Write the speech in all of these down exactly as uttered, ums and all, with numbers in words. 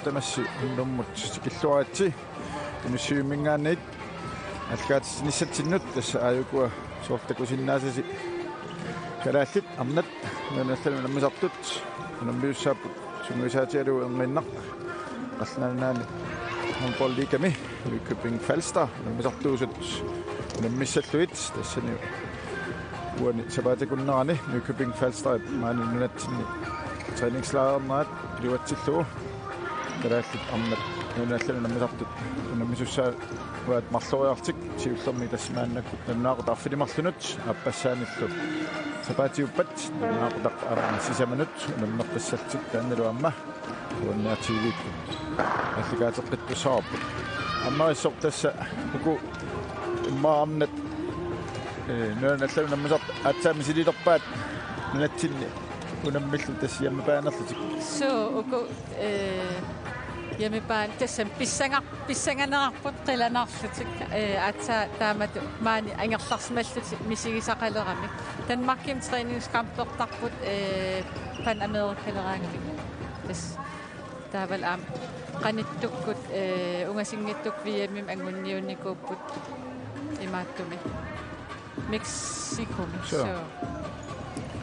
Tamassi unnummut tikilluaritsi. Inussivimminngaanniit aallakaatitsinissatsinnut, tassa aajukua soorlu takusinnaasasi kalaallit arnat nunatta allanut unammisartut unammisussaapput, sungiusaatigalugu erniinnaq. Qallunaat Nunaanni Håndboldligami Nykøbing Falster unammisartuusut unammissallugit, tassani uani sapaatip akunnerani Nykøbing Falsterip maani nunatsinni træningslejrernerat iluatsillugu kalaallit arnat nunatta allanut unammisartut unammisussaavat marloriarlutik, siullermik tassa maannakkut nalunaaqutaq arfineq-marlunut aappassaanillu sapaatiuppat nalunaaqutaq aamma sisamanut unammertassallutik, taannalu aamma Nuanniaq T V-kkut aallakaateqqittussavarput. Ammarissoq tassa uku immaqa arnat, eh, nunatta allanut unammisartut aatsaat misililerpaat nunatsinni unammillutik, tassa hjemmebane-rlutik. Suu, uku, eh, hjemmebane tassami pissangar-, pissanganerarput qilanaarlutik, eh, aatsaat taamatut maani angerlarsimallutik misigisaqaleramik. Danmarkimi træningskampertarput, eh, Panamericaleraangamik. Tassa taavalu aamma qanittukkut, eh, ungasinngitsukkut V M-imi anguniunnikuupput imaattumik Mexicomi. Suu. Suu.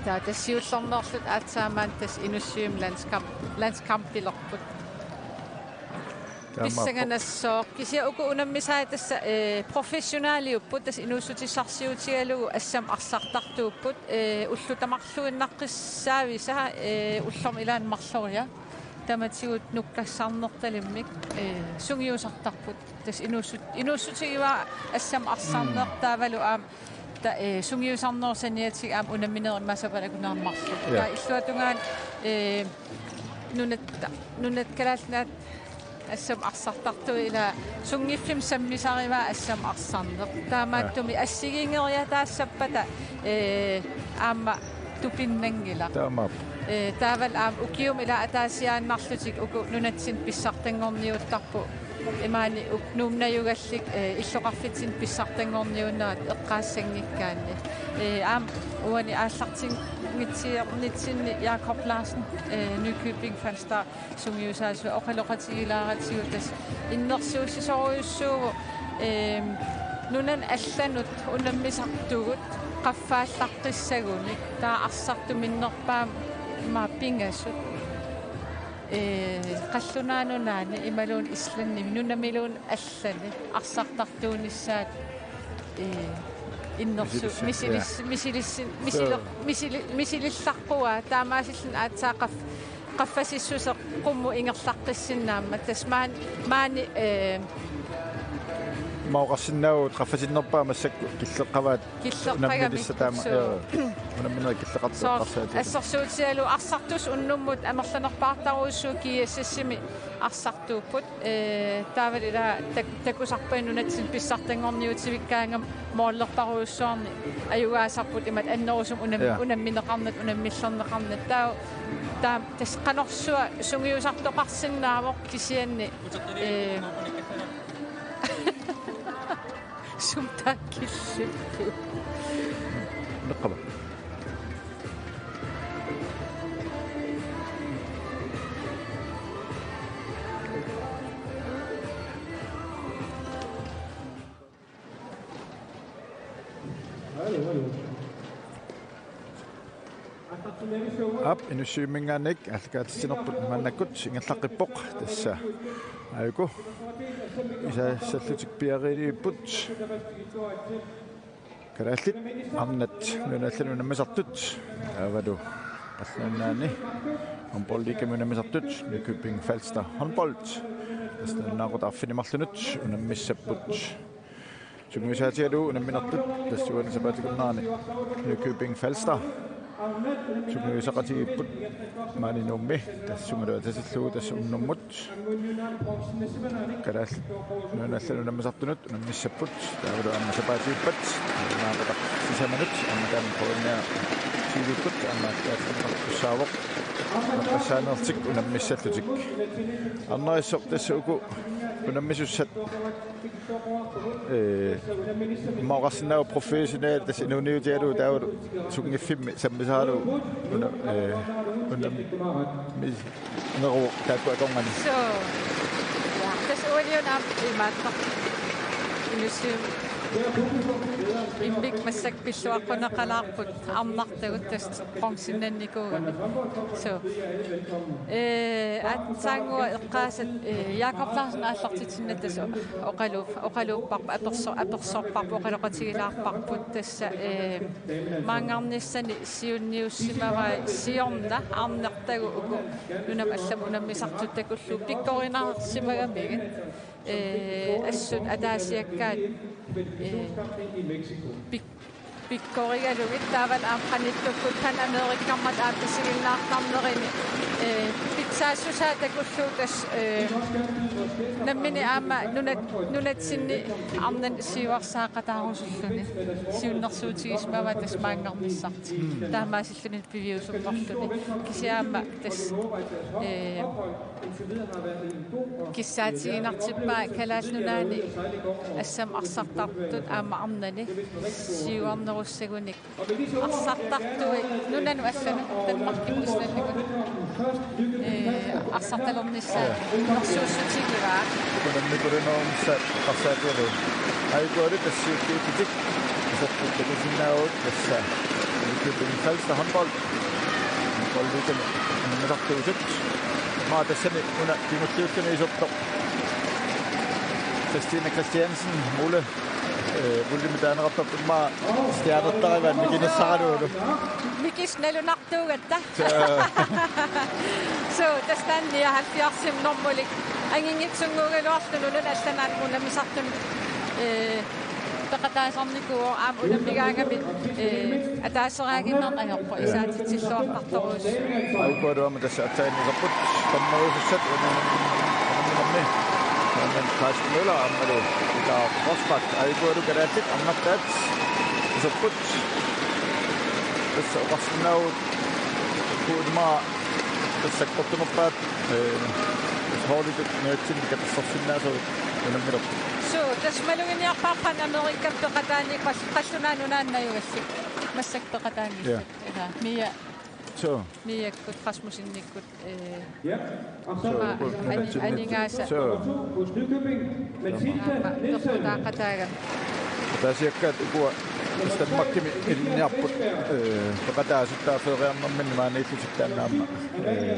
Taava tassa siullermeerluta aatsaat maani tassa Inussivimmi landskamp-, landskampilerput. Taamaappoq. Pissanganassaaq. Kisianni uku unammisaat tassa, eh, professionaliupput, tassa inuussutissarsiutigalugu assammik arsartartuupput, eh, ullut tamarluinnaqqissaavisa, eh, ullormut ilaanni marloriarluta. Tamatigut nukkassarnertalimmik, eh, sungiusartarput. Tassa inuussut-, inuussutigivaa assammik arsarneq. Mm. Taavalu aamma ta-, eh, sungiusarnerup saniatigut aamma unammineq immaqa sapaatip akunnera marluk. Ja. Taava illuatungaani, eh, nunatta, nunatta Kalaallit Nunaat assammik arsartartuupput, ila sunngiffimmi sammisarivaa assammik arsarneq. Taamaattumik, ja, assigiinngeriataassappata, eh, aamma tupinnanngilaq. Taamaappoq. Eh, taavalu aamma ukiumut ila ataasiaannarlutik uku nunatsinni pissartanngorniuttarput. Imaani uk-, Nuummi najugallit, eh, illoqarfitsinni pissartanngorniunnerat eqqaassanngikkaanni. Eh, aamma uani aallartinngitsiarnitsinni Jakob Larsen, eh, Nykøbing Falster sungiusaasuat oqaloqatigilaaratsigu tassa innersuussisorujussuuvoq, eem, nunanut allanut unammisartugut qaffaallaqqissagunik, taava arsartuminnerpaamik pingasut, ee, Qallunaat Nunaanni imaluunniit Islandimi nunamiluunniit allani arsartartuunissaat, ee, innersu-, misilis-, misilis-, misilissin-, misiler-, misili-, misilillaqquaa, taamaasilluni aatsaat qaf-, qaffasissuseq qummut ingerlaqqissinnaammat. Tassa maan-, maani, ee, Immaqa oqarsinnaavugut qaffasinnerpaaq massakkut killeqqavaat. Killeqqagamik unammilissat taama, suu. Ee, unamminerit killeqartut. Soorlu eqqarsaatigalugit. Assersuutigalugu arsartussat unnummut amerlanerpaartarujussuupput, G S S-imi arsartuupput. Ee, taavalu ila tak-, takusarpaat nunatsinni pissartanngorniutivikkaangama målerparujussuarnik ajugaasarput imatut annerusumik unam-, ja, unammineqarnata, unammillerneqarnata. Taava, taava tassa qanorsuaq sungiusartoqarsinnaavoq kisianni, ee, sumut taakku killipput. Neqqama. Aap, Inussivimminngaanniit aallakaatitsinerput maannakkut ingerlaqqippoq, tassa aajuku isaassallutik piareerivipput. Kalaallit arnat nunatta allanut unammisartut, taavalu Qallunaat Nunaanni håndboldligami unammisartut, Nykøbing Falster Håndbold, tassa nalunaaqutaq arfineq-marlunut unammissapput. Sungiusaatigalugu unamminertut, tassa uani sapaatip akunnerani Nykøbing Falster sungiusaqatigiipput maani Nuummi, tassungalu atatillugu tassa unnummut. Kalaallit nunatta allanut unammisartunut unammissapput, taavalu aamma sapaatiuppat nalunaaqutaq sisamanut aamma taanna Nuanniaq T V-kkut aamma aallakaatitsineqartussaavoq, aappassaannertik unammissallutik. Arnarisoq tassa uku unammisussat, ee, immaqa oqarsinnaavoq professionel, tassa inuuniutigalugu taavalu sunngiffimmi sammisaralugu una-, ee, Unammineruvoq taakku akornanni. Suu. Ja, tassa uani una aamma imaattoq. Inussium. Immik massakkut pilluaqquneqalaarput arnartagut tassa bronzennikuugamik. Suu. Ee, aatsaannguaq eqqaasat, ee, Jakob Larsen aallartitsinnattoq tassa oqaluup-, oqaluupparput, aperso-, apersorparput, oqaloqatigilaarparput tassa, ee, maanngarnissani siunniussimavai siorna arnartagut uku nunamut allamut unammisartut takullugu pikkorinarsimagamigit, ee, assut ataasiakkaat, ee, pik-, pikkorigalugit taavalu aamma qanittukkut Pan Amerikamut aamma isiginnaartarnerini, ee, pitsaassusaa takullugu tassa, ee, nammineq aamma nunat-, nunatsinni arnani siuarsaaqataarusulluni siunnersuutigisimavaa tassa maanngarnissartik. Mm. Taamaasilluni piviusummerluni. Kisianni aamma tassa, ee, kissaatiginartippaa Kalaallit Nunaanni assammik arsartartut aamma arnani siuarnerussagunik arsartartui nunanut allanut Danmarkimut Islandimut, ee, arsartalernissaat nersuussutigivaat. Ukunanni kulinormsa qarsaapialu. Aikualu tassa siuttuutitik isertut takusinnaavugut tassa Nykøbing Falster håndbold. Håndboldligaani unammisartuusut. Maa tassani una kingulliulluni isertoq Christine Christiansen, Mule. Ee, Mulemik taaneqartarpoq, maa stjernertarivaat mikinersaralugu. Mikis nalunartuugatta. Suu. Suu, tassa taanna nioghalvfjerdsimik normulik anginngitsunnguugaluarlugu nunanut allanut aamma unammisartunut, ee, peqataasarnikuuvoq aamma unammigaangami, ee, ataaseraaginnarneq ajorpoq, ja, isaatitsilluartartorujussuuvoq. Aikualu aamma tassa aatsaat iserput, dommerusussat, unamminermi. Aamma Carsten Møller, aammalu Ila Rosbach, aikualu kalaallit arnartaat iserput. Tassa oqarsinnaavugut, kuulmaa tassa sakkortunerpaat, ee, tassa holditut nunatsinni katersorsinnaasagut unammilerput. Suu, tassa maluginiarpara Pan Amerikami peqataani qas-, qallunaat nunaannajugassi. Massakkut peqataanngillat. Ja. Ila, Mia. Suu. Miakkut Rasmussenikkut, ee, ja, aamma, suu, ani-, aningaasat. Suu. Aamma, peqqutaaqataagami. Ataasiakkaat ukua tassa Danmarkimi ilinniarput, ee, peqataasut taava feriarnerminni maaniillutik taanna aamma, ee,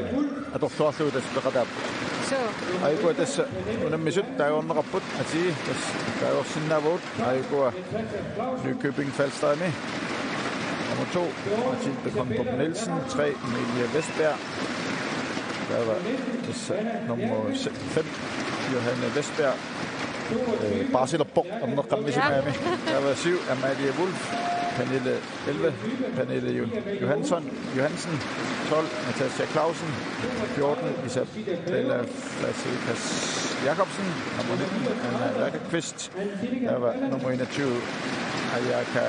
atorluarlugu tassa peqataapput. Suu. Aikualu tassa unammisut taagorneqarput, atii tassa taagorsinnaavagut. Aikualu Nykøbing Falsterimi. Nummer to, Mathilde Kronborg Nielsen. Tre, Emilie Vestberg. Taava tassa nummer se-, fem, Johanne Vestberg. Ee, paasilerpoq, erneqqammisimagami. Taava syv, Amalie Wulff. Pernille elleve, Pernille Jo-, Johansson, Johansen. Tolv, Natasha Clausen. Fjorten, Isabella Flasilkas Jakobsen. Nummer nitten, Anna Lagerqvist. Taava nummer enogtyve, Ayaka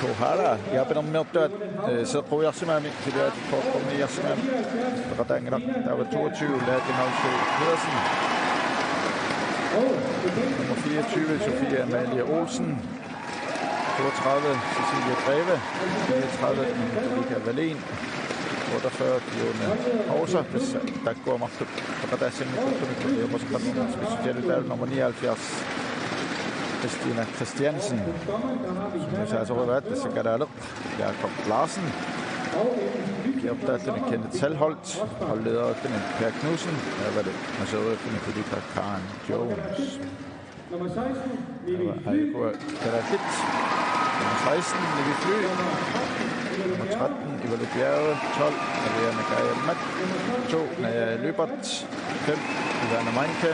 Kohara. Jaapanermiortuat, ee, seeqquiarsimagami, siliaat poortorniarsimagami. Peqataanngilaq. Taava toogtyve, Lærke Navsø Pedersen. Nummer fireogtyve, Sofie Amalie Olsen. Toogtredive, Cecilie Greve. Fireogtredive, Monika Wallin. Otteogfyrre, Dione Hauser. Tassa taakkua marluk peqataassanngitsortumik, iluaqutaqarnermut specialitaa nummer nioghalvfjerds, Christina Christiansen. Sumut saasorivaat, tassa kalaaleq Jakob Larsen. Piortaalluni Kenneth Salholt. Holdlederiulluni Per Knudsen. Taavalu massøriulluni Philippa Karen Jones. Taava aikualu kalaallit. Nummer seksten, Nivi Fly. Nummer tretten, Ivalu Bjerre. Tolv, Marianne Geiermat. To, Naja Lyberth. Fem, Ivana Meinke.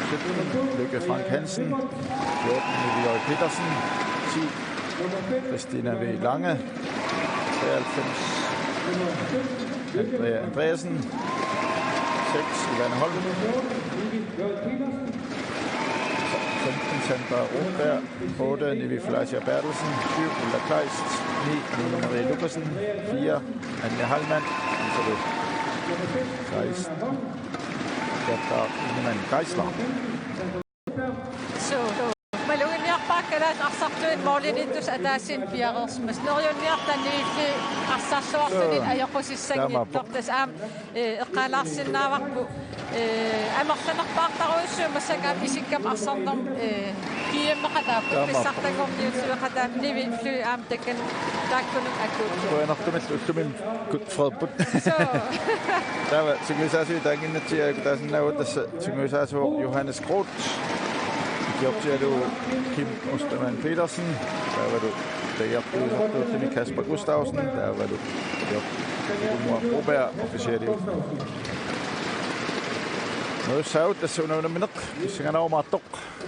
Sytten, Lykke Frank Hansen. Fjorten, Nivi Jøj Petersen. Ti, Christina V. Lange. Treoghalvfems, Andrea Andreasen. Seks, Ivana Holm. Femten, Sandra Rotberg. Otte, Nivi Fleischer Berthelsen. Syv, Ulla Kleist. Ni, Line Marie Lukassen. Fire, Anja Heilmann. Seksten, Gerda Ingemann Geisler. Suu, suu. Maluginiarpara kalaallit arsartui Målimiittussaq ataasiinnaq piareersimasoq. Neriunniarta niilli arsarluartunit. Joo. Ajoqusissanngitsoq. Taamaappoq. Tassa aamma, eh, eqqaalaarsinnaavarput, eh, amerlanerpaartarujussuuvoq massakkut aamma isikkamik arsarnermut, eh, G M-eqataapput. Taamaappoq. Pissartanngorniutigeqataapput Nivi Fly aamma takan taakkununnga akuupput. Qujanartumillu ullumimut freerput. Suu. Taava sungiusaasuit taannginnatsigu ajuku taasinnaavugut, tassa sungiusaasuvoq Johannes Groth. Ikiortigalugu Kim Ostermann Petersen. Taavalu tagiartuisartuulluni Kasper Gustavsen. Taavalu Jokumua Broberg officialiuvoq. Neriussaagut tassa una unammineq, pissanganarpoq.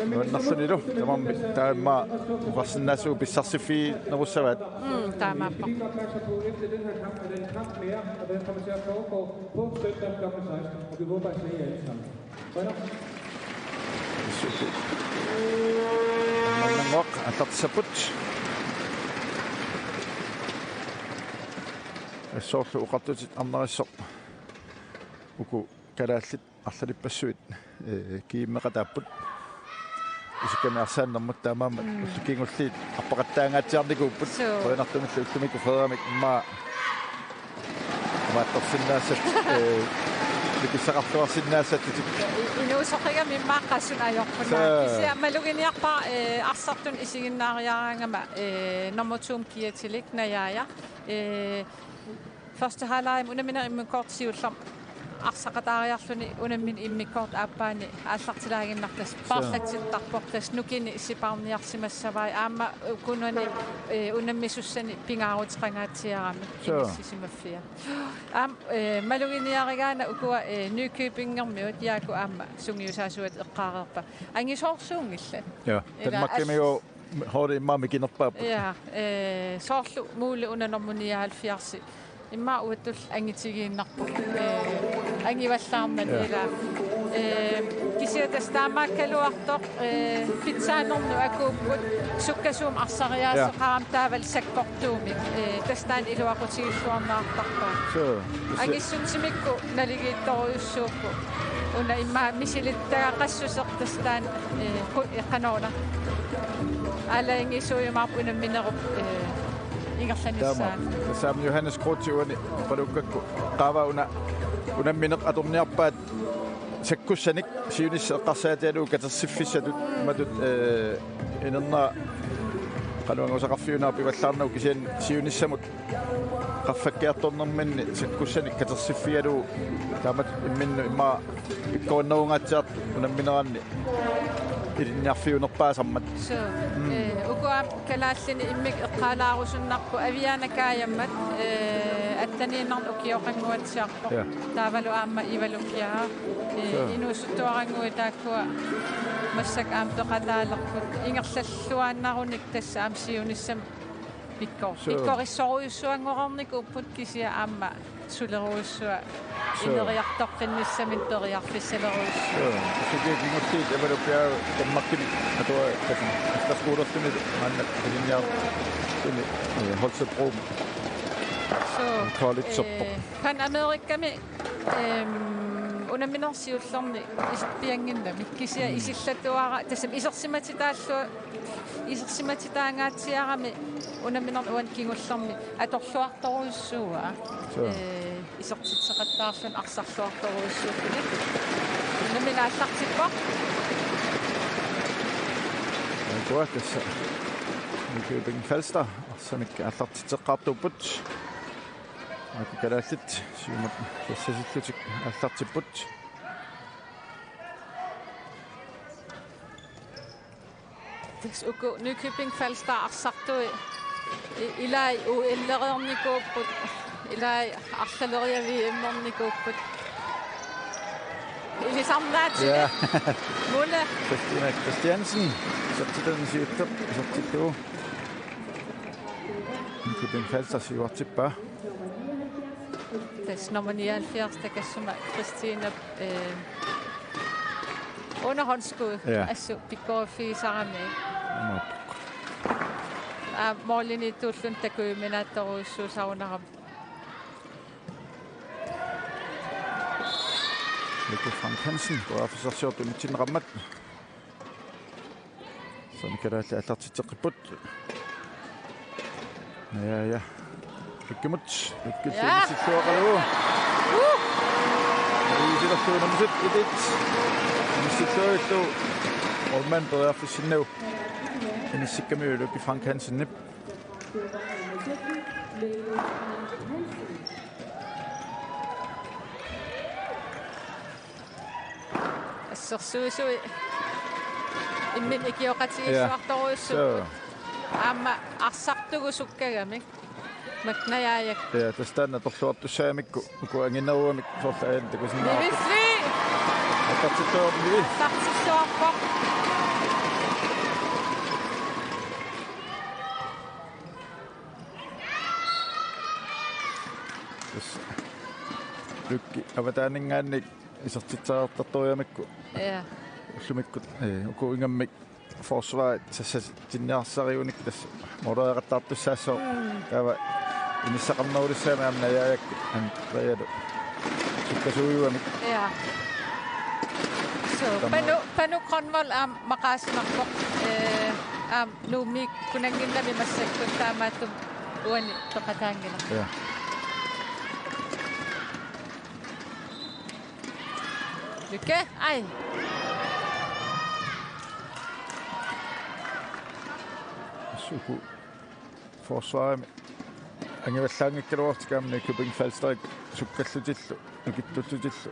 Nuannerlunilu, tamarmik taama oqarsinnaassavagut pissarsiffiginerussavaat. Mm, taamaappoq. Issut. Nannanguaq aallartissapput. Assorlu oqartutit arnarissaq. Uku kalaallit arlalippassuit, eh, G M-eqataapput. Isikkamik arsaannermut taamaammat. Mm. Ullut kingulliit arpaqattaangaatsiarnikuupput. Suu. Qujanartumillu ullumikkut freeramik immaqa amaattorsinnaassat, eh, nikissaqarluarsinnaassattik. I-, inuusoqigami immaqa qassit ajorput. Suu. Kisianni maluginiarpara, eh, arsartunik isiginnaariaraangama, eh, nummer to-mut kiatilik Najaaja. Eh, første halvleg unammineq immikkoortoq siullermik arsaqataariarluni unammineq immikkoortoq aappaani aallartilaaginnartoq tassa. Suu. Paarlatsittarpoq, tassa nukini sipaarniarsimassavai aamma ukunani, eh, unammisussani pingaaruteqangaatsiarami. Suu. Inissisimaffia. Aamma, eh, maluginiarigaanni ukua, eh, Nykøbingermiut Jaaku aamma sungiusaasuata eqqaareerpaa. Angisoorsuunngillat. Ja, ila Danmarkimi as- jo holdi immaqa mikinerpaapput. Ja, eh, soorlu måli una nummer nioghalvfjerds. Immaqa uattut angitigiinnarpoq. Eh, angivallaarmat. Ja. Ila. Eh, kisianni tassa taamaakkaluartoq, eh, pitsaanermut akuupput sukkasuumik arsariaaseqarami. Ja. Taavalu sakkortuumik. Eh, tassa taanna iluaqutigilluarneqartarpoq. Suu. Angissutsimikku naligiittorujussuupput. Una immaqa misilittagaqassuseq tassa taanna, eh, ku-, eh, qanoq una. Aalajangiisuujumaarpoq unamminerup, eh, ingerlanissaa. Taama. Tassami Johannes Groth uani oqaluukkakku. Qaava una unammineq atorniarpaat sakkussanik siunissaq eqqarsaatigalugu katersiffissatut imatut, eh, inernera qanoq angusaqarfiup una pivallaarnagu kisianni siunissamut qaffakkiartornerminni sakkussanik katersiffigalugu taamatut imminnut immaqa pikkorinnerungaatsiartoq unammineranni ilinniarfiunerpaasarmat. Suu. Mm. Eh, ukua kalaallini immikkut eqqaalaarusunnarput Aviana Kajammat, eh, atteniinnarnik ukioqannguatsiarpoq. Ja. Taavalu aamma Ivalu Kiara, eh, suu, inuusuttuarannguit taakkua massakkut aamma peqataalerput. Ingerlalluaannarunik tassa aamma siunissami pikkor-, suu, pikkorissorujussuanngornikuupput kisianni aamma sulerujussuaq, suu, ineriartoqqinnissaminnik periarfissalerujussuaq. Suu, kisianni kingulliit Ivalu Kiara Danmarkimit atua tassani efterskolerluni maanna ilinniartuni, eh, Holstebro. Suu, collegeerpoq. Eh, Pan Amerikami, ehm, unamminerup siullermi iserpiannginnami. Kisianni, mm, isillatuara, tassami isersimatitaallua-, isersimatitaangaatsiarami unamminermi uani kingullermi atorluartorujussuuaa. Suu. Eh, isertitseqattaarluni arsarluartorujussuulluni. Unammineq aallartippoq. Aajukua tassa Nykøbing Falster arsamik aallartitseqqaartuupput. Aajuku kalaallit siumut tassasillutik aallartipput. Tassa uku Nykøbing Falster arsartui i-, ilai U L-ereernikuupput, ilai arlaleriarluni V M-ernikuupput. Ilisarnaatsi. Ja. Mona. Christina Christiansen. Isertitani siulleq, isertittuuvoq. Nykøbing Falster siuartippaa. Tassa nummer nioghalvfjerds, takassuma Christina, eh, underhåndsskud, ja, assut pikkoriffigisarami. Aamma. Aa, målimiittuulluni takujuminaattorujussuusarunarami. Mikkel Frank Hansen, periarfissarsiortut unitsinneqarmat. Sami Kalaallit aallartitseqqipput. Ja, ja. Lykkemut. Lykke Ja. Inissilluaqalugu. Uh! Inissilluaqalugu nummer et. Inissilluaqalugu. Målmand periarfissinnagu. Inissikkamiuk Lykke Frank Hansenip. Assersuisui imminut ikioqatigiissuartorujussuupput. Ja. Suu. Aamma arsartugut sukkagamik. Makkua najaakkut. Ja, tassa taanna atorluartussaamikku uku anginerugamik soorlu aajuna takusinnaavarput. Nivisli! Atorluartussaamikku. Atorluartussaamikku. Tassa Lykke avataaninngaanniit isertitseriartorujussuugamikku. Ja. Ullumikkut, eh, uku ingammik forsvarit sassatinniarsariunik tassa måleqattaartussaassooq. Mm. Taava inissaqarnerulissaammat aamma najaakkut Andrealu sukkasuujugamik. Ja. Suu, tamanna. Panu, Panu Grønvold aamma maqaasinarpoq. Eh, aamma Nuummiikkunannginnami massakkut taamaattumik uani peqataanngilaq. Ja. Lykke, aj. Suku forsvarimi angivallaanngikkaluarlutik aamma Nykøbing Falsterit sukkallutillu, nukittullutillu.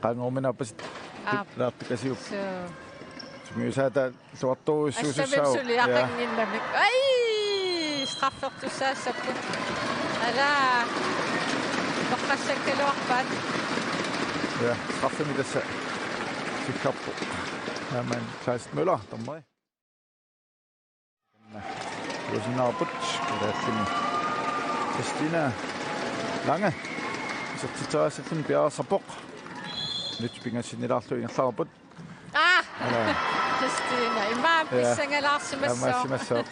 Qaangeruminarpasit Aap. Laartukasiup. Suu. Sungiusaataa luartorujussuusussaavoq. Allamik suliaqannginnamik. Ja. Aj! Straffertussaassapput. Ala. Toqqassakkaluarpaat. Ja, straffemik tassa sikkarpoq. Aamma Kleist Møller, dommeri. Tusinnaapput, Kalaallit Kristina Lange. Isertitseriassalluni piareersarpoq. Nyt pingassinnilaarlugu ingerlareerput. Ah! Ala. Kristina, immaqa Ja. Pissangalaarsimassooq. Taamaassimassooq.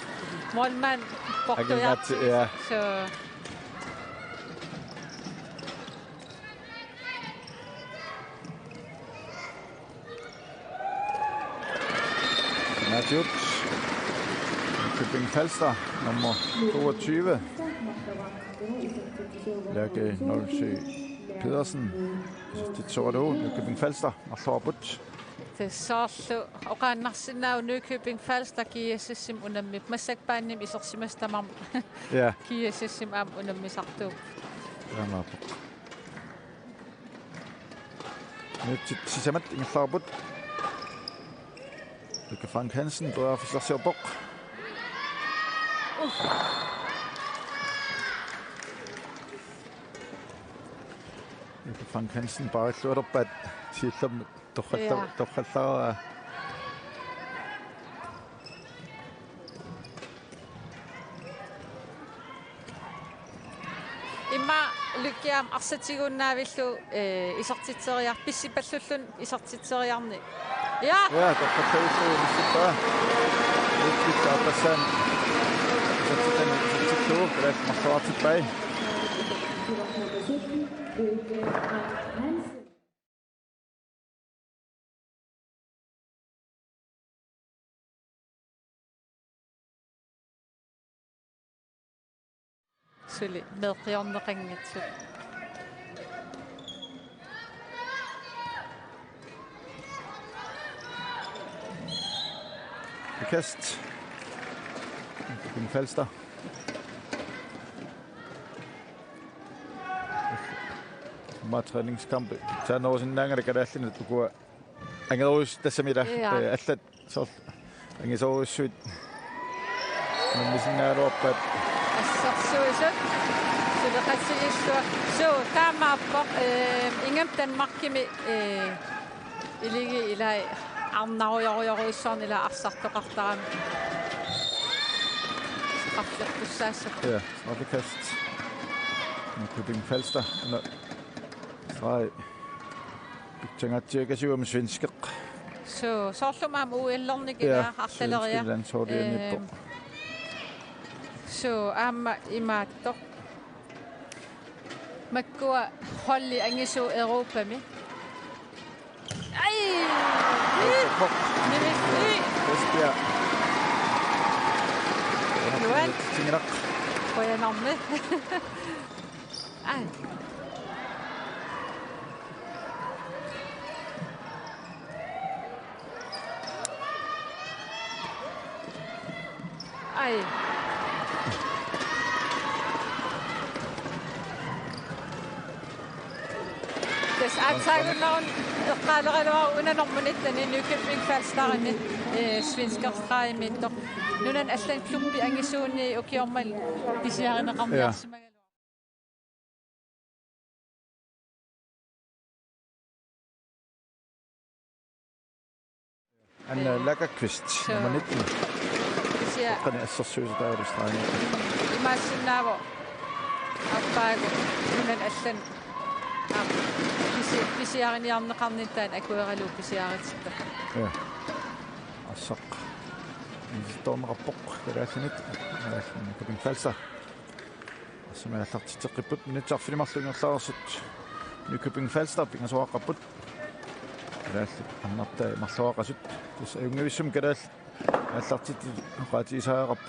Målmand Agigaatsi, portujarti. Ja. Suu. Natiup. Nykøbing Falster, nummer toogtyve. Lærke nul syv Pedersen. Isertitseriarlugu Nykøbing Falster. Marloqarput. Tassa soorlu oqaannarsinnaavoq Nykøbing Falster G S S-imi unammi. Massakkut baanimi isersimasoq tamarmi. Ja. G S S-imi aamma unammisartuupput. Taamaappoq. Minutsit sisamat ingerlareerput. Lykke Frank Hansen periarfissarsiorpoq. Lykke Frank Hansen paarillualerpaat siullermik torralla-, Ja. torrallaraa. Immaqa Lykke aamma arsaq tigunnaavillugu, eh, isertitseriar-, pissipallulluni isertitseriarneq. Ja. Ja, torrallavillugu isertippaa. Lykke taartassaani. Isertitani isertillugu, Kalaallit marloraartippai. Suli meeqqiorneqanngitsut. Kast. Nykøbing Falster. Aamma træningskampi. Saanerusinnaanngilaq kalaallinut ukua. Angerus tassami ila. Ja. Eh, allat soorlu angisoorujussuit. Nammisinnaagaluarpaat. Assersuisut. Suleqatigiissuaq. Suu, taamaappoq, eh, ingammik Danmarkimi, eh, iligi ilai arnarujorujorujussuarnik ila arsartoqartarami. Straffertussaassapput. Ja, straffekast. Nykøbing Falster. Nå. Streg. Pitsangaatsiakasiugami svenskit. Suu, soorlu aamma U L-ernikkut Ja, ila arlaleriarluni svenskit landsholdianiippoq. Ehm, suu, aamma imaattoq. Makkua holdi angisuut Europami. Aj! Nivissi! Esbjerg. Singinaq. Qujanarmi. Ai. Ai. Tassa aatsaannguaq eqqaaleraluarpara una normu nitten Nykøbing Falsterimi, eh, svenskerstrejimiittoq. Nunani allani klubbi angisuuni ukioq manna pisiarineqarniarsimagaluarpoq. Anna Lagerqvist, nummer nitten. Kisianni qani assersuisartaarustrani. Imaassinnaavoq aappaagu nunani allani. Aap, pisi-, pisiariniarneqarnittaa akueralugu pisiaritippoq. Ja. Assaq. Insertorneqarpoq kalaallinit. Nykøbing Falster. Assami aallartitseqqipput minutsit arfineq-marluk ingerlareersut. Nykøbing Falster pingasoqaqqapput. Kalaallit arnartai marloqaqasut. Tassa ajunngivissumik kalaallit aallartitseqqipput.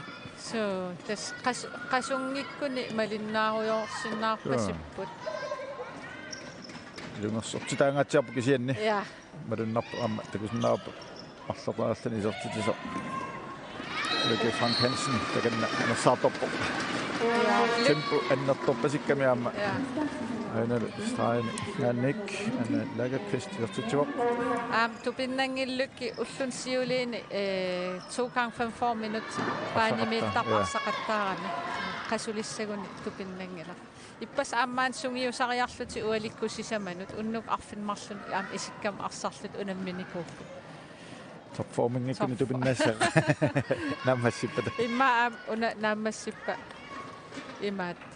Suu, tassa qas-, qasunngikkuni malinnaarujoorsinnaarpasipput. Ilungersortitaangaatsiarpoq kisianni. Ja. Malunnarpoq aamma takusinnaavarput marloqareerluni isertitsisoq. Lykke Frank Hansen takanna anersaartorpoq. Ja. Tempo annertorpasikkami aamma. Ja. Ainalu stregen Jannik, Anna Lagerqvist isertitsivoq. Aamma tupinnanngillukkit ulluni siuliini, eh, to gange femogfyrre minut. Arsaqattaarami. Baanimiittarpoq, ja. Arsaqattaarami. Qasulissaguni tupinnanngilaq. Ippassaq aamma sungiusariarlutik ualikkut sisamanut unnuk arfineq-marlunut aamma isikkamik arsarlutik unamminikuupput. Topformingikkunni. Topfor-, tupinnassaq. Naammassippata. Immaqa aamma una naammassippat imaattoq.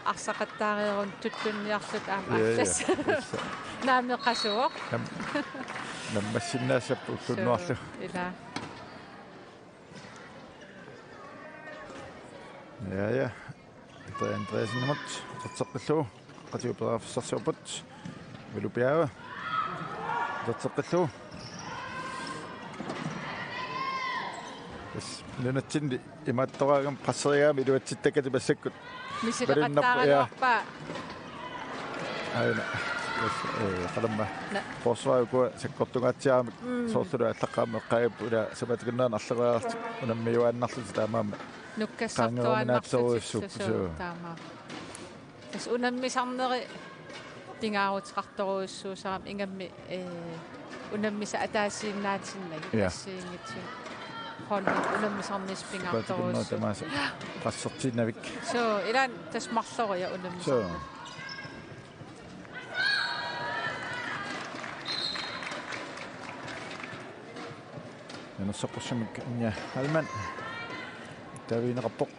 Arsaqattaareeruni tuttunniarlutik aamma. Ja, ja. Allas. Tassa. Naamik qasuvoq. Nam-, naammassinnaassapput ulloq unnuarlu. Suu, ilaa. Ja, ja. Andrea Andreassenimut uterteqqillugu qatiuperaafissarsiorput. Ulupiaava uterteqqillugu. Tassa nunatsinni imaattoraangami presserigaangami iluatsittakkatit massakkut. Misileqattaaraluarpaa. Aana. Tassa, eh, qalamma. Na. Forsvaret ukua sakkortungaatsiaramik. Mm. Soorlulu aallaqqaammut eqqaagipput ila sapaatip akunnerani arleriarlutik unammiuaannarlutik taamaammat. Nukkassartuaannarlutik. Qaangeruminaatsorujussuupput, suu, suu. Taamaammat. Tassa unammisarneri pingaaruteqartorujussuusarami ingammik, eh, unammisat ataasiinnaatinnagit. Ja. Assigiinngitsunik. Holdit unammisarnissaq pingaartorujussuuvoq. Tamaasa qassertiinnavik. Suu, ilaanni tassa marloriarluni unammisarneq. Suu. Nanersaqqussamik Anja Heilmann. Taavigineqarpoq.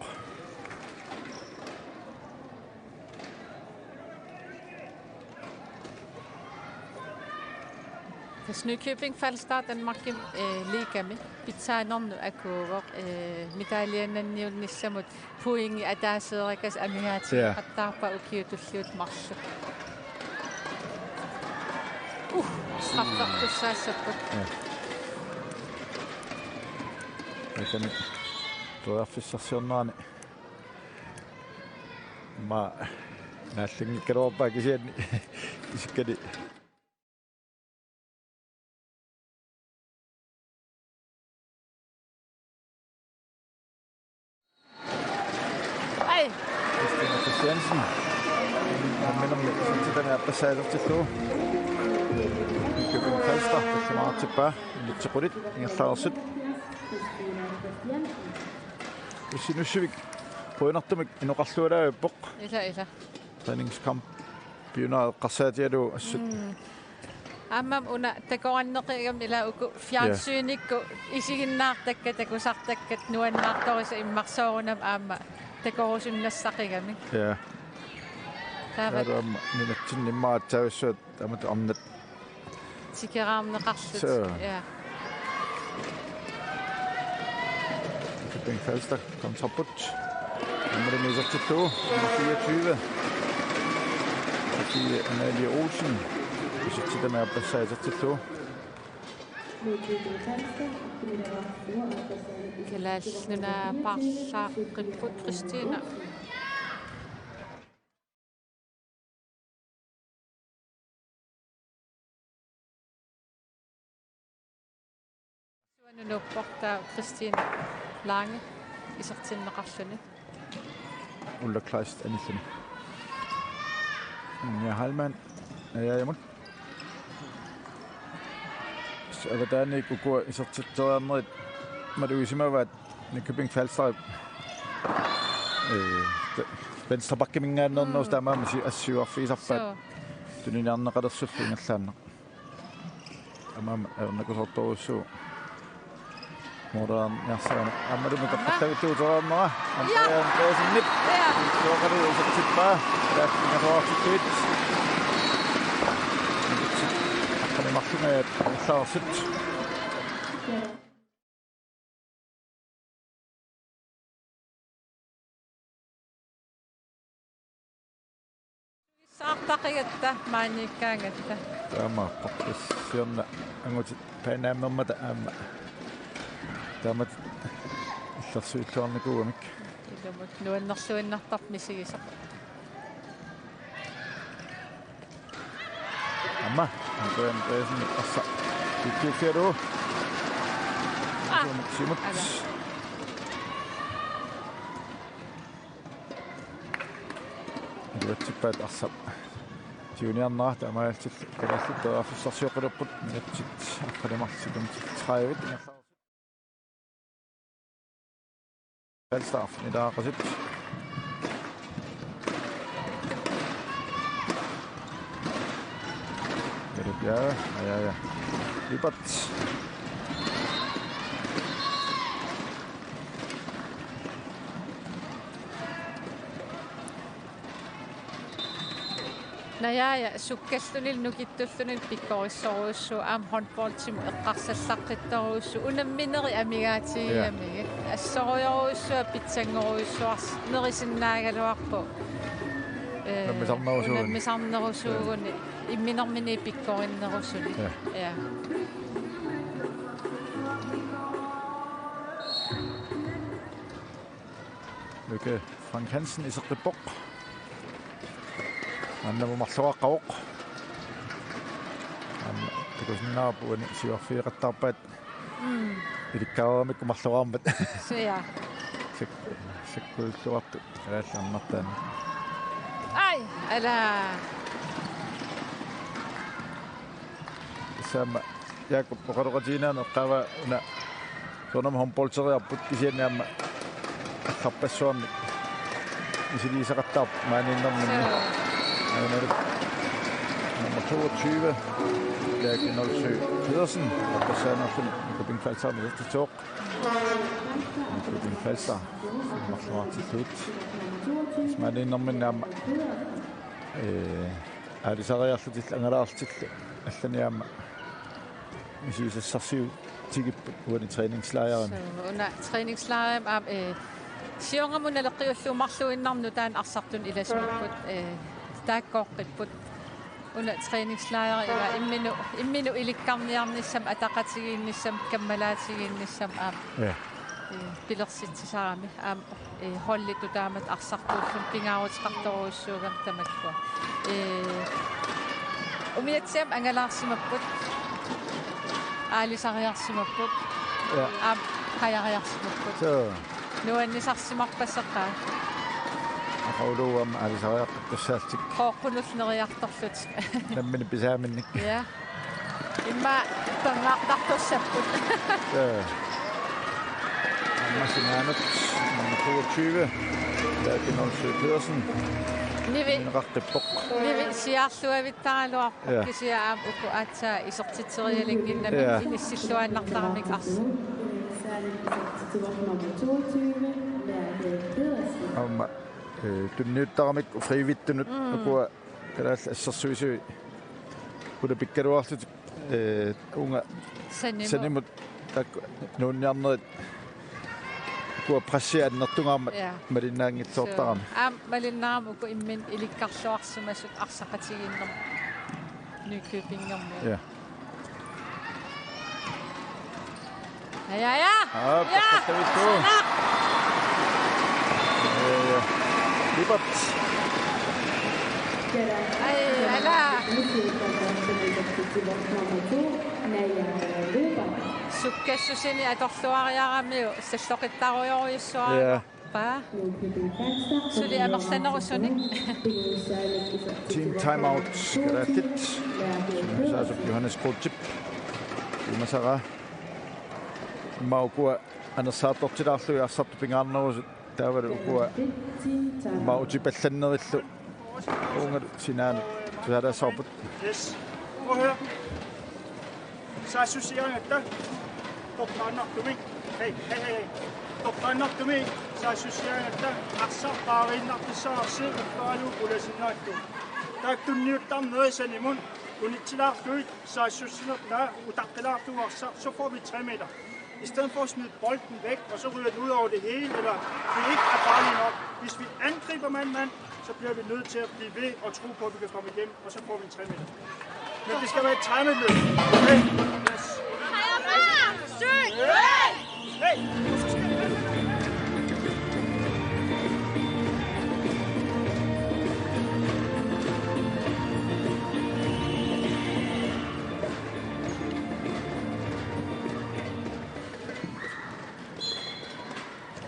Tassa Nykøbing Falster Danmarkimi, eh, ligami pitsaanermut akuuvoq, eh, medaljenanniunnissamut pointit ataaseerikasut amigaateqattaarpaat ukiut tulliuttut marluk. Uh, straffertussaassapput. Ja. Tassami periarfissarsiornerani. Aamma naallinngikkaluarpaa kisianni isikkani. Ai. Christine Christiansen. Unamminermi isertitami aappassaasertillugu. Nykøbing Falster, tallimaartippaa, ilutsiqulit, ingerlareersut. Issi Nuusivik, qujanartumik inoqarlualaavippoq. Ila, ila. Træningskamp. Piunaqqarsaatigaalu assut. Mm. Aamma una takoranneqigami ila uku fjernsynikkut isiginnaartakkat takusartakkat nuannaartorisa immaqa soorunami aamma takorusunnassaqigami. Ja. Taava. Taava aamma nunatsinni immaqa aatsaavissut taamatut arnat. Tikeraarneqarlutik. Suu. Ja. Nykøbing Falster kontrapput. Nummer isertillugu. Nummer fireogtyve. Sofie Amalie Olsen. Isertitami aappassaa isertillugu. Kalaallit Nunaat paarlaaqqipput, Kristina. Suanunuuppoq taava Kristina Lange isertinneqarluni. Ulla Kleist anilluni. Anja Heilmann. Najaajamut. Avataaniit ukua isertitseriarnerit malugisimavaat Nykøbing Falsterip. Ee, venstrebackiminngaanneernerusut taamaammat si-, assiuarfigisarpaat. Suu. Tuniniarneqalersullu ingerlaannaq. Aamma ajornakusoortorujussuuvoq. Moorniarsaanut aammalumi toqqartagutuutereerneraa. Ja. Andreasen Nip. Ja. Suoqalu isertippaa. Kalaallit ingerlaartittuit. Aqqaneq-marlungajaat ingerlareersut. Saartaqigatta maaniikkaangatta. Taamaappoq, siorna angutit Panammermata aamma taamatut illersuilluarnikuugamik. Ilumut nuannerluinnartarpoq misigisaq. Aamma Andreasen arsaq ikkiuffigalugu. Ah. Siumut, siumut. Ala. Iluatsippaat arsaq tiguniarnera, taamaalillutillu kalaallit periarfissarsioqqilerput, minutsit aqqaneq-marluk tredive. Falstaff, nilaaqasut. Ja, ja, ja. Lippert. Najaaja sukkalluni nukittulluni pikkorissorujussuuvoq, aamma håndboldimut eqqarsallaqqittorujussuuvoq, unamminerit amigaatigigamigit. Ja. Assorujorujussuaq pitsanngorujussuarsi-, nerisinnaagaluarpoq. Ee, unammisarnerusuuguni. Unammisarnerusuuguni. Ja. Imminormini pikkorinnerusunik. Ja. Ja. Lykke Frank Hansen iseqqippoq. Maannamut marloraqqavoq. Aamma takusinnaavarput uani siuarfigeqattaarpaat. Mm. Ilikkaaramikku marloraarmat. Suu, ja. Sek-, sekkuilluartut. Alaallarnartaan. Ai, ala. Tassami Jakob oqaloqatigiinneq eqqaavaa una soorunami håndboldereerput kisianni aamma allarpassuarnik misiliisaqattaarpoq maaniinnerminni. Suu. Aana nummer toogtyve, Lærke Nolsø Pedersen, allarpassuarnik Nykøbing Falster isertitsivoq. Nykøbing Falster, marloraartillugit. Maaniinnerminni aamma, ee, aalisariarlutillu angalaarlutillu allani aamma misigisassarsiutigipput uani træningslejrimi. Suu, una træningslejrimi aamma, ee, siornamut naleqqiullugu marluinnarmut taanna arsartunik ilasimapput, ee, taakkooqqipput. Una træningslejri ila imminut, imminut ilikkarniarnissamut, ataqatigiinnissamut, kammalaatigiinnissamut aamma. Ja. Ee, pilersitsisarami aamma, ee, holditut taamatut arsartuulluni pingaaruteqartorujussuugami tamakkua. Ee, umiatsiamik angalaarsimapput. Aalisariarsimapput. Ja. Aamma qajariarsimapput. Suu. Nuannisarsimarpasseqaaq. Aqagualu aamma aalisariaqqikkussaallutik. Qooqqunullu neriartorlutik. Nammineq pisaaminnik. Ja. Immaqa perngaartartussapput. Ja. Aamma sinaanut nummer toogtyve, Lærke Nolsø Pedersen. Nivi. Ineqaqqippoq. Nivi siaarluavittaraluarpoq. Ja. Kisianni aamma uku aatsaat isertitserialinnginnami, ja, inissilluaannartaramik arsaq. Aamma, ee, tunniuttaramik frivilliginut, mm, ukua Kalaallit Assersuisui ulapikkaluarlutik, ee, uunga sanimut, sanimut taakku nuunniarnerit ukua pressia annertungaarmat, ja, malinnaanngitsoortarami. Suu. Aamma malinnaammat uku imminnut ilikkarluarsimasut arsaqatigiinnermut Nykøbingermiut. Ja. Ja, ja. Aap, ja. Takkavittu. Sanaq. Ja, ja. Lipat. Ai, ala. Sukkassusini atorluariaramiuk salloqittarujorujussuara. Ja. Paa. Suli amerlanerusunik. Team timeout, kalaallit. Sungiusaasup Johannes Kutip. Imasaraa. Immaqa ukua anersaartortilaarlugit arsartut pingaarnerusut. Taavalu ukua immaqa utipallannerillu. Uunga sinaanut. Tusaalaassavarput. Yes. Prøv at høre. Saassussigaangatta toqqaannartumik. Hej, hej, hej, hej. Toqqaannartumik saassussigaangatta arsaq paariinnartussavarsi uffaalu pulasinnaakku. Taakku tunniuttarnerit sanimut unitsilaarlugit saassussinertaa utaqqilaarlugu arsaq, så får vi tre meter. I stedet for at smide bolden væk, og så ryger den ud over det hele, eller det ikke er farligt nok. Hvis vi angriber mand-mand, så bliver vi nødt til at blive ved og tro på, at vi kan komme igennem, og så får vi en tre meter. Men det skal være et timet løb. Okay? Yes. Hey!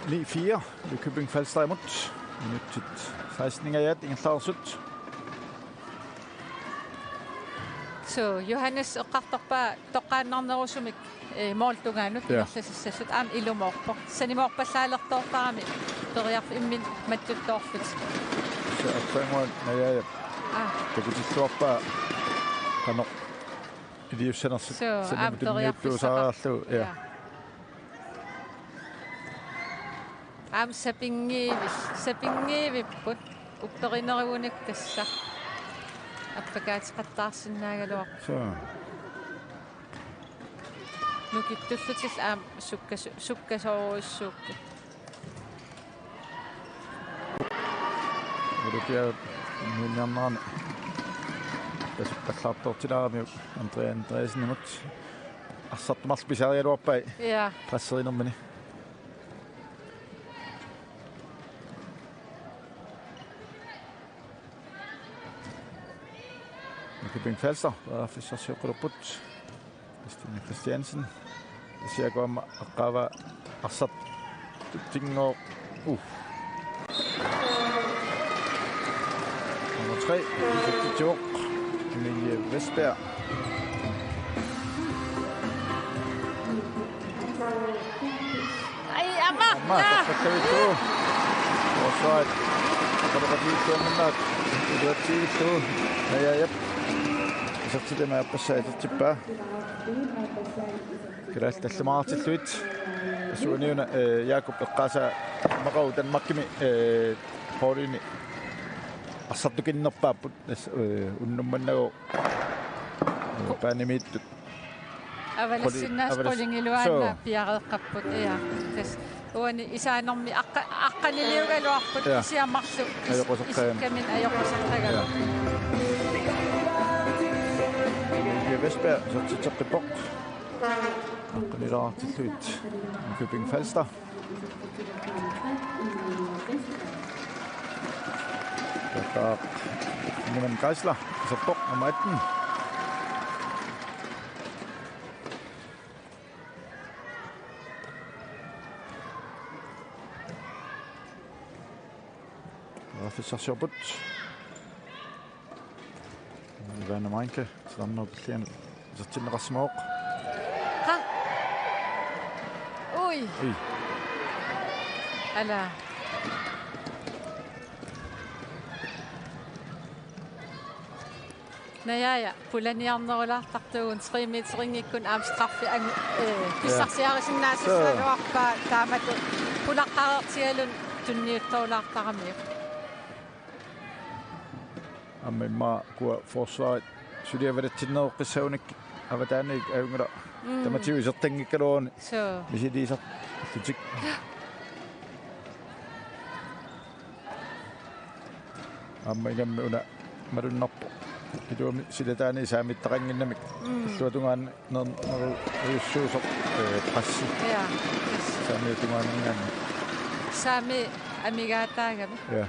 Ni fire, Nykøbing Falster imod. Minutsit seksten ingajaat ingerlareersut. Suu, Johannes eqqartorpaa toqqaannarnerusumik, eh, målip tungaanut, ja, ingerlassassasut aamma ilumoorpoq. Sanimoorpallaalertoortarami periarfimmi mattuttoorlutik. Sa appanguan najaaja. Aa. Takutilluarpaa qanoq iliussanersut. Suu, sanimut aamma tunniuttuusaraarlugu, periarfissaqar-, ja. Ja. Aamma sapinngiivi-, sapinngiivipput upperinerugunik tassa appakaateqattaarsinnaagaluarpoq. Suu. Nukittullutillu aamma sukkasu-, sukkasoorujussuupput. Olympiadap imminiarnerani tasukkallaartoortilaaramiuk Andrea Andreassenimut. Arsartut marluk pisarigaluarpai. Ja. Qasserinermini. Nykøbing Falster, periarfissarsioqqilerput. Christine Christiansen. Isiakuama aqqaava arsartut tingoo. Uh. Nummer tre, Josef Tjok. Emilie Vestberg. Ai, aamma. Aamma, ja. Takkavittu. Offside. Takkavittu. Takkavittu. Najaaja. Isertitami aappassaa isertippaa. Kalaallit tallimaartillugit. Suuniuna, eh, Jakob eqqaasaa maqau Danmarkimi, eh, holdini arsartukinnerpaapput. Nas-, eh, unnummannagu, eh, paanimiittut. Avalassinnaasut quli-, avalas-, qulingiluaannaq, suu, piareeqqapput, ja. Tassa uani isaanermi aqqa-, aqqaniliugaluarput, ja, kisianni marluk is-, ajoquseqqagamik, isikkamik ajoquseqqagamik. Ja. Emilie Vestberg, isertitseqqippoq. Aqqanilaartillugit Nykøbing Falster. Taqqaaq Simon Geisler, iserpoq, nummer atten. Periarfissarsiorput. Ivana Meinke, titarnerup pillianut isertinneqarsimavoq. Qa. Ui. Ui. Ala. Najaaja, pulaniarnerulaartartuugut, tre meterinngikkunik aamma straffi angu-, eh, ja, pissarsiarisinnaasussaagaluarpaa, suu, taamatut pulaqqareertigaluni tunniuttorulaartaramiuk. Aamma immaqa ukua forsvarit suli avalatsinneroqqissagunik avataaniit ajunngilaq. Mm. Tamatigut isertanngikkaluaruni. Suu. Misiliisarlutik. Aamma ingammik una malunnarpoq. Iluamik silataani saamiittaqannginnamik. Mm. Illuatungaani ner-, nerujussuusoq, eh, pressi. Ja. Saamiatungaaninngaanniit. Saami amigaataagami. Ja.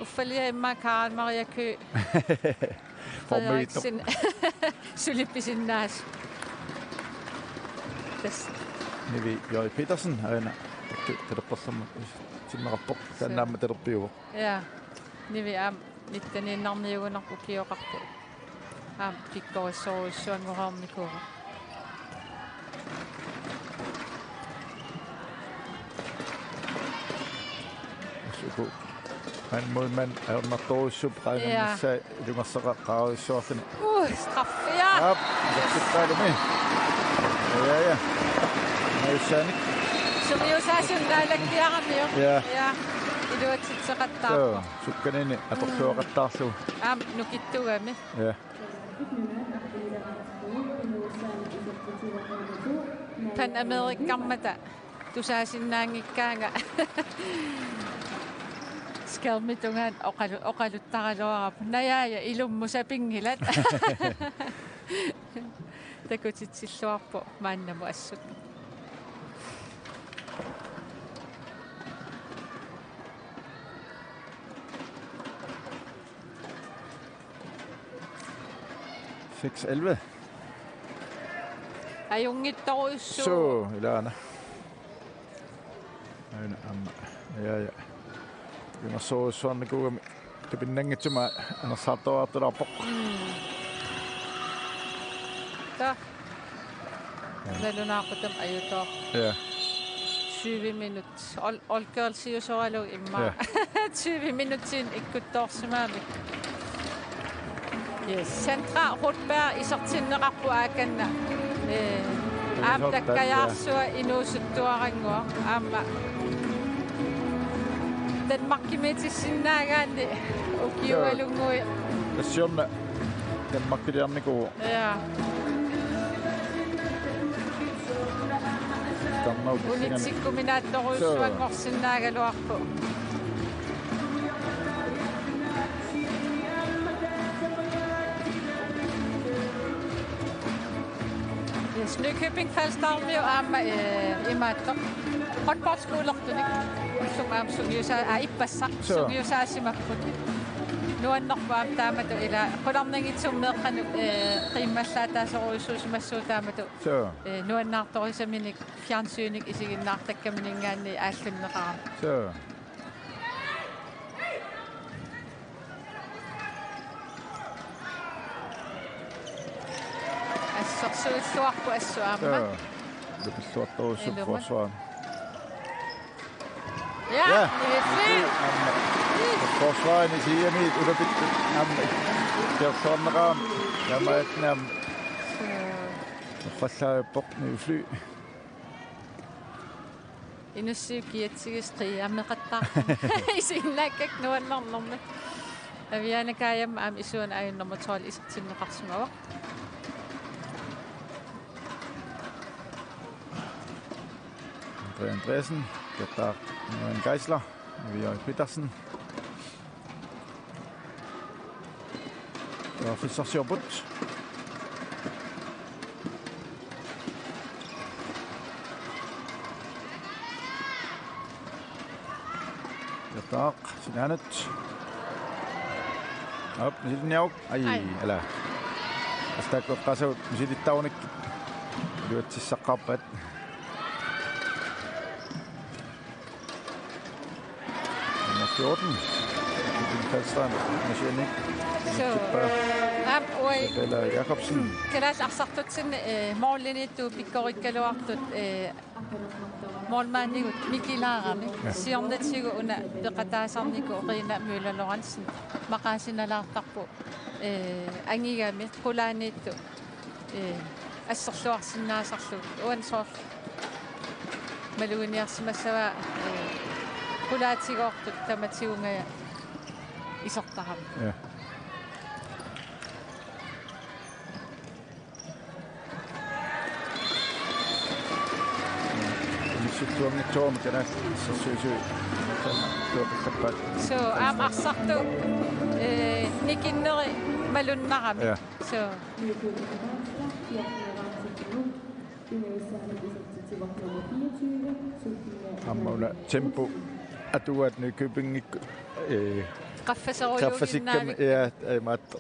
Uffalia immaqa Karen Maria Køegh Frederiksen. Sulippisinnaasoq. Tassa. Nivi J. Petersen, aana. Takku talerperlermat sinneqarpoq. Taanna aamma talerpiuvoq. Ja. Nivi aamma nitteniinnarniugunarpoq ukioqarpoq. Aamma pikkorissorujussuanngoreernikuuvoq. Suku. Maan målmand ajornartorujussuuvoq qaangernissaa ilungersoqaqqaarujussuarluni. Uh, straffia. Aap, isertippaalumi. Ja, ja. Najussaanik. Suriusaasunaalakkiaramiuk. Ja. Ja. Iluatsitseqattaarpoq. Soo, sukkanini atorluaqattaarlugu. Aamma nukittugami. Ja. Panamerikkarmata tusaasinnaanngikkaanga skærmitungaani oqalu-, oqaluttaraluarpoq. Najaaja, ilummut sapinngilat. Takutitsilluarpoq maannamut assut. Seks elleve. Ajunngitsorujussuuvoq. Soo, ilaana. Aana aamma. Ja, ja. Ilungersorujussuarnikuugami tupinnanngitsumik anersaartoraartulaarpoq. Mm. Ta. Ja. Nalunaaqutaq ajutooq. Ja. Tyve minut. Ol-, olgørelsiusoralugu immaqa. Ja. Tyve minutsinik ikkuttoorsimammat. Yes. Sandra Rudberg isertinneqarpoq aakanna. Eh, aamma Rudberg, ja. Takkajaarsua inuusuttuarannguaq. Aamma Danmarkimiitissinnaagaanni ukiualunnguit. Tassiorna Danmarkiliarnikuuvoq. Ja. Tarnautissingan. Unitsikkuminaattorujussuanngorsinnaagaluarpoq. Yes, Nykøbing Falstermiut aamma, eh, imaattoq. Håndboldskuulertunik. Ullumi aamma sungiusaa-, aa, ippassaq. Soo. Sungiusaasimapput. Nuannerpoq aamma taamatut ila qularnanngitsumik meeqqanut, eh, qiimmallaataasorujussuusimassuuvoq taamatut. Soo. Eh, nuannaartorisaminik fjernsynik isiginnaartakkamininngaanniit aallunneqarami. Soo. Assersuilluarpoq assut aamma. Joo. Lupilluartorujussuuvoq. Ilumut. Forsvaret. Ja, ja, Nivi Fly. Aamma. Forsvaret isigigamigit ulapittut aamma. Kiorsuarneqarami. Taamaattumik aamma. Joo. Uffallaapput Nivi Fly. Inussiuk kiatsigisut qiiameqattaarput. Isiginnaakkakka nuannernermi. Aviana Kajama aamma isuani ajunnerma tolv isertinneqarsimavoq. Andre Andreasen, Peter Nguyen Geisler, Nivi Petersen. Periarfissarsiorput. Peter, sinaanut. Op, misilinniaruk. Ai, ai. Ala. Astakku qasut misilittarunik. Iluatsissaqqaarpat. Nummer fjorten. Falstrand, Michelle. Soo. Tippaa. Aap, uai. Isabella Jacobsen. Kalaallit arsartutsinni, eh, måliniittut pikkorikkaluartut, eh, målmandigut mikilaarami. Ja. Siornatigut una peqataasarnikoq Rina Møller Lorentzen maqaasinalaartarpoq, eh, angigami qulaaniittut. Ee, asserluarsinnaasarlugu. Uani soorlu maluginiarsimassavaa, ee, qulaatigoortut tamatigut ungaja isertarami. Ja. Inissittuanngitsoorami kalaallit assersuisui. Tuoqassappaat. Soo, aamma arsartut, ee, nikinneri Malunnarami. Ja. So. Aamma una tempo atugaat Nykøbingip, eh, qaffaserujuuginnaavikkami. Qaffasikkamik, ja, eh, maat.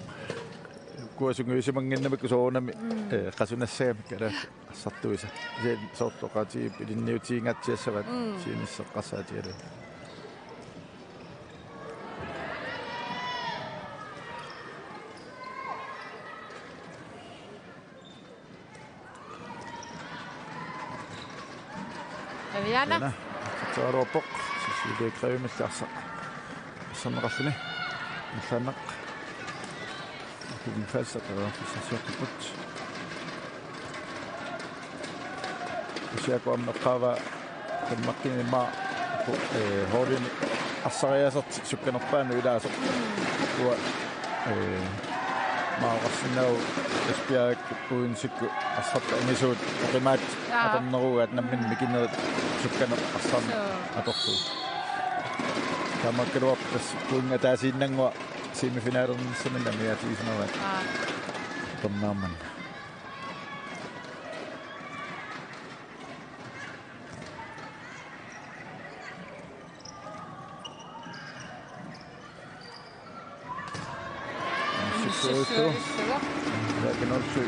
Kuasungiusimannginnamik soorunami, mm, eh, qasunassagamik kalaat arsartuisa. Sen soortoqaati ilinniutiinngaatsiassavaat, mm, siunissaq eqqarsaatigalugu. Aviana. Aviana. Tsaruappoq. Sissuuliakkavimmi arsaq. Arsarneqarluni. Ingerlaannaq. Nykøbing Falster, periarfissarsiortarput. Kisianni aamma eqqaavaa Danmarkimi immaqa, eh, holdini arsariaasertik sukkanerpaanut ilaasoq. Uanga, eh, maani oqarsinnaavoq Esbjergikkut Odensekkut arsartut angisuut oqimaatsit, jaa, atornerugaat namminneq, mm, mikinerit sukkaneq arsarneq, soo, atorlugu. Taamaakkaluartoq tassa pointit ataasiinnannguaq semifinalernissaminnik amigaatigisimavaat. Aa. Atorneq manna. Sissuulissuaq. Jørgen Olsø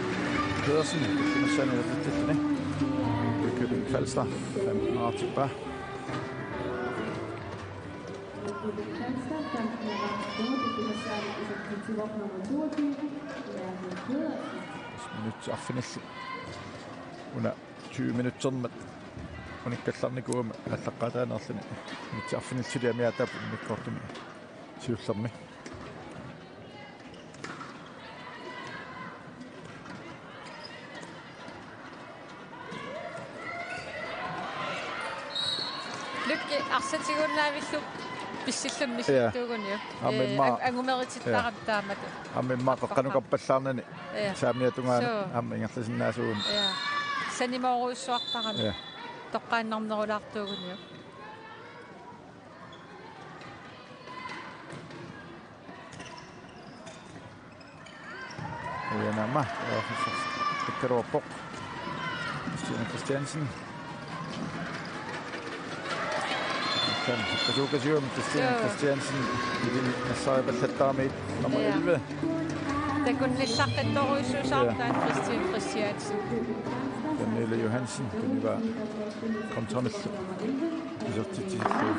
Pedersen, Kristiansand, Nykøbing Falster, femten artikler. Minut arfinillit. Una tyve minuttermat unikkallarnikuugami aallaqqaataanerluni. Minut arfinillit suli amiaataapput immikkoortumi siullermi. Lykke arsaqatigiinnavillugu pissilluni, ja, misissuuguniuk. Aamma, eh, immaqa ang-, angumeritittaramik, ja, taamatut. Aamma immaqa qeqqanukappallaarnani. Ja. Saamiata tungaanut. Soo. Aamma ingerlasinnaasuugami. Ja. Sanimoorujussuartarami. Ja. Toqqaannarnerulaartuuguniuk. Ujanama, ja, Christian Kristiansen. Sen Christian, Christian, ja, Christiansen. Ilini nassaaripallattaarami nummer, ja, elleve. Takunnillartorujussuusarpaa, ja, Christian Christiansen. Pernille Johansen, tuniva kontramillu. Isertitsisillugu.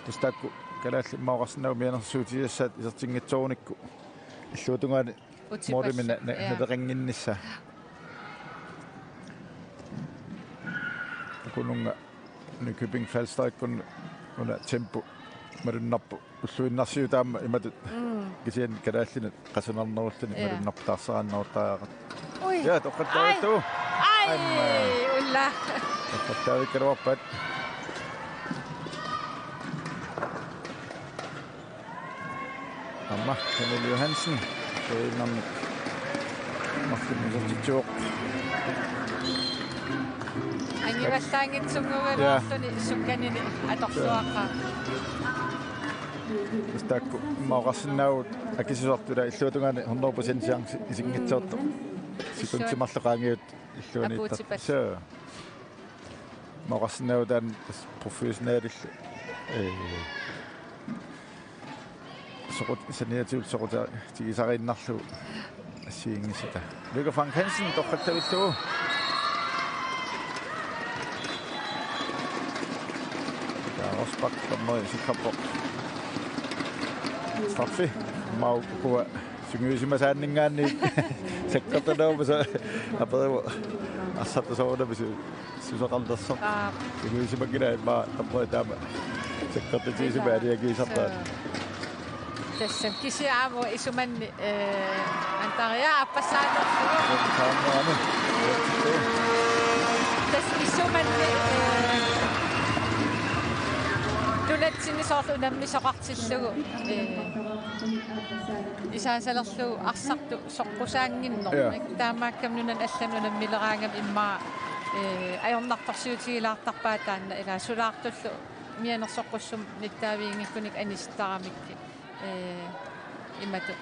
Tassa taakku kalaallit immaqa oqarsinnaavoq mianersuutigisassat isertinngitsoornikku. Illuatungaani utsipassuit, målimi na-, na-, ja, naleqannginnissaa. Takununnga Nykøbing Falsterikkut una tempo malunnarpoq ulluinnarsiutaammat imatut. Mm. Kisianni kalaallinut qasunarnerulluni, ja, malunnarpoq taarseraanneruttariaqartoq. Ui. Ja, toqqattaarlugu. Ai. Ai, aamma. Ulla. Toqqattaavikkaluarpaat. Aamma, Pernille Johansen. Soinnarnik. Martin Josefsitsuoq. Angivallaanngitsunnguugaluarluni, ja, sukkanini atorluaqaaq. Tassa taakku immaqa oqarsinnaavagut akisussartut illuatungaani hundrede procent chance isinngitsoortoq. Sekuntit marluk qaangiuttut illuaniittartut. Apuutipallu. Soo. Immaqa oqarsinnaavagut taanna tassa professionelillu. Ee. Soqut-, saniatigut soqutigisariinnarlugu assigiinngissutaat. Lykke Frank Hansen toqqattavillugu. Taava Rosbach dommeri sikkerpoq. Straffi. Mau kua sungiusimasaanninngaanniit sakkortunerpoq, aperivoq arsartut soorunami su-, susoqarnersoq. Aap. Sungiusimanngilaat immaqa tappoi taama sakkortutigisumik aliakiisarpaat. Soo. Tassami kisianni aamma isumanni, eh, Antaria aappassaanerlugu. Saammaani. Tassa isumanni, eh, nunatsinni soorlu unammisoqartillugu, eh, isaasalerlugu arsartut soqqusaannginnermik. Ja. Taamaakkami nunani allanut unammileraangami immaqa, eh, ajornartorsiutigilaartarpaat taanna, ila sulaartullu mianersoqqussummik nittaaviginngikkunik anisittaramikku. Eh, imatut.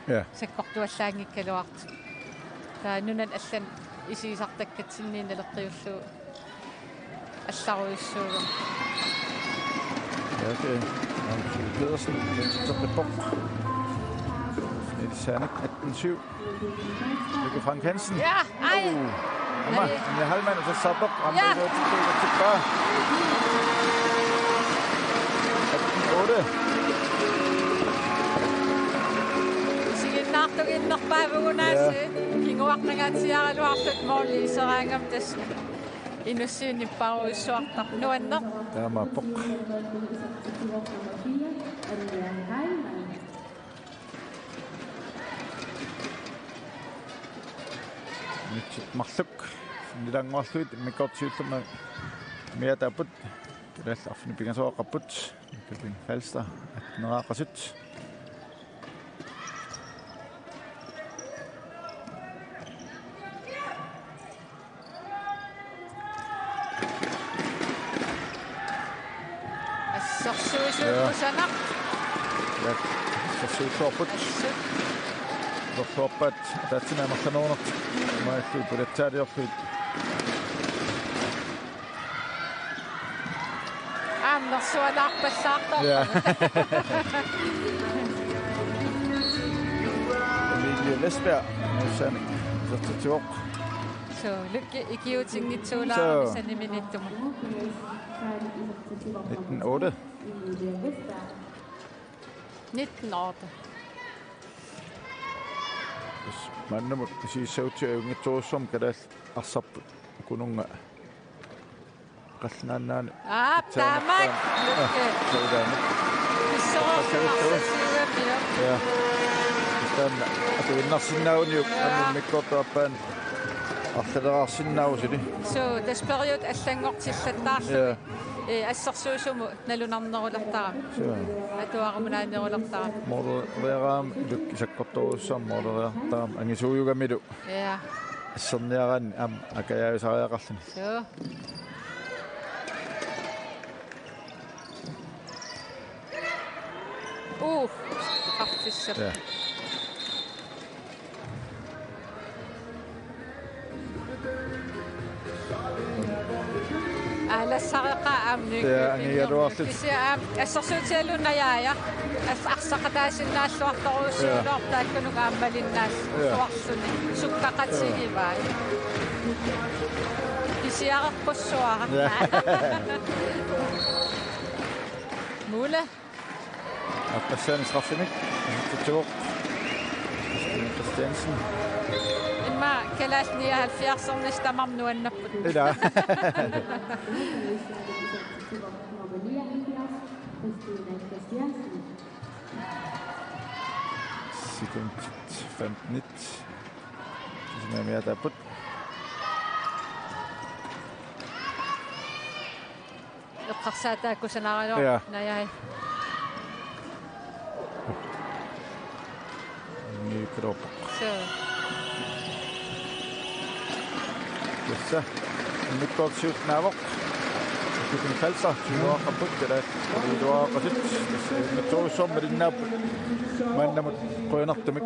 Ja. Sakkortuallaanngikkaluartut. Taava nunat allat isigisartakkatsinniit naleqqiullugu allarujussuugami. Ja, okay. Hans Pedersen, Jens Toppeborg. Niels Sandek, atten syv. Lykke Frank Hansen. Ja, ej. Uh. Amma, ej. Anja Heilmann, og så Sabok. Amma, ja. Iluatsikkuugatsippaa. Atten otte. Isiginnaartuginnerpaavugut aasiit. Ja. Kinguartagaatsiaraluartut måli iseraangami tassa. Inussiunnippaaruissuartarpoq nuanneq. Taamaappoq. Nutsit marluk. Sinnilaannguarlugit immikkoortoq siullermik amiataapput. Kalaallit arfineq-pingasoqarput. Nykøbing Falster. Atteneraaqasut. Assersuisut. Ja. Kusanaq. Ja, assersuissuarput. Assut. Uterluarpaat ataatsimik amerlanerunertik. Imaalillugit pulatsaaliorlugit. Aamma nersualaarpallaartarput. Ja. Emilie Vestberg, Susanne, isertitsivoq. Suu, Lykke ikiuutinngitsuulaarami. Suu. Saniminiittumut. Nitten otte. Nitten otte. Tassa maannamut isigissagutsigu ajunngitsorujussuarmik kalaallit arsarput ukununnga qallunaannaani. Aa, taamaak. Taamaak. Lykke. Aa, soorunami. Pissoorsuarsiugamio. Ja. Taanna atuinnarsinnaaguniuk. Ja. Aamma immikkoortup aappaani arlaleraarsinnaagusili. Suu, tassa periutsit allanngortillattaarlugit. Ja. Ee, assersuisumut nalunarnerulertarami. Suu. Atuarumanaannerulertarami. Måleriaraangami Lykke sakkortoorujussuarmik måleriartarami angisuujugamilu. Ja. Asserniaraanni aamma akajaajusariaqarluni. Suu. Uh, qaffissaq. Ja. Aalassareqaaq aamma. Ja, angigaluarlutik. Kisianni aamma assersuutigalugu najaaja. As-, arsaqataasinnaalluartorujussuuvoq. Ja. Taakkununnga aamma malinnaas-, ja, suarluni. Sukkaqatigivai. Ja. Pisiareqqussuara. Ja. Mule. Aappassaani straffemik isertitsivoq Christine Christiansen. Immaqa kalaallit nioghalvfjerdsinit tamarmik nuannapput. Ila. Sekundit femtenit. Kisianni amiataapput. Eqqarsaataakkusanaraluarpoq. Ja. Najai. Niipilorpoq. Suu. Tassa. Immikkoortoq siulleq naavoq. Nykøbing Falster. Siuaqqapput. Kalaallit iluaqasut. Tassa immikkoortorsuarmik malinnaapput. Maannamut qujanartumik.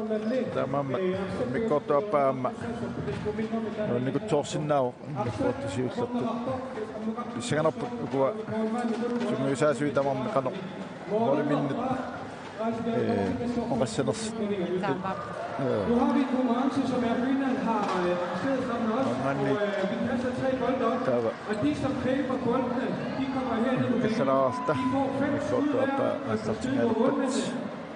Taamaammat immikkoortup aappaa aamma nuannikutsoorsinnaavoq. Immikkoortut siullertut. Pissanganarput ukua sungiusaasui tamarmik qanoq måliminnit, ee, oqassanersut. Taamaappoq. Ee. Nu har vi en konkurrence, som er, Greenland har, øh, arrangeret sammen med os, og, øh, vi kaster tre bolde op, og de, som griber boldene, de kommer herned på banen. De får fem skud hver, og skal skyde på målmanden.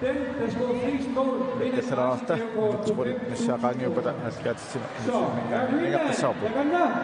Den, der scorer flest mål, vinder et gratis gavekort på femten tusind. Kalaallit nassaaqaanngiuppata aallakaatitsineq. Så, er Greenland, Greenland.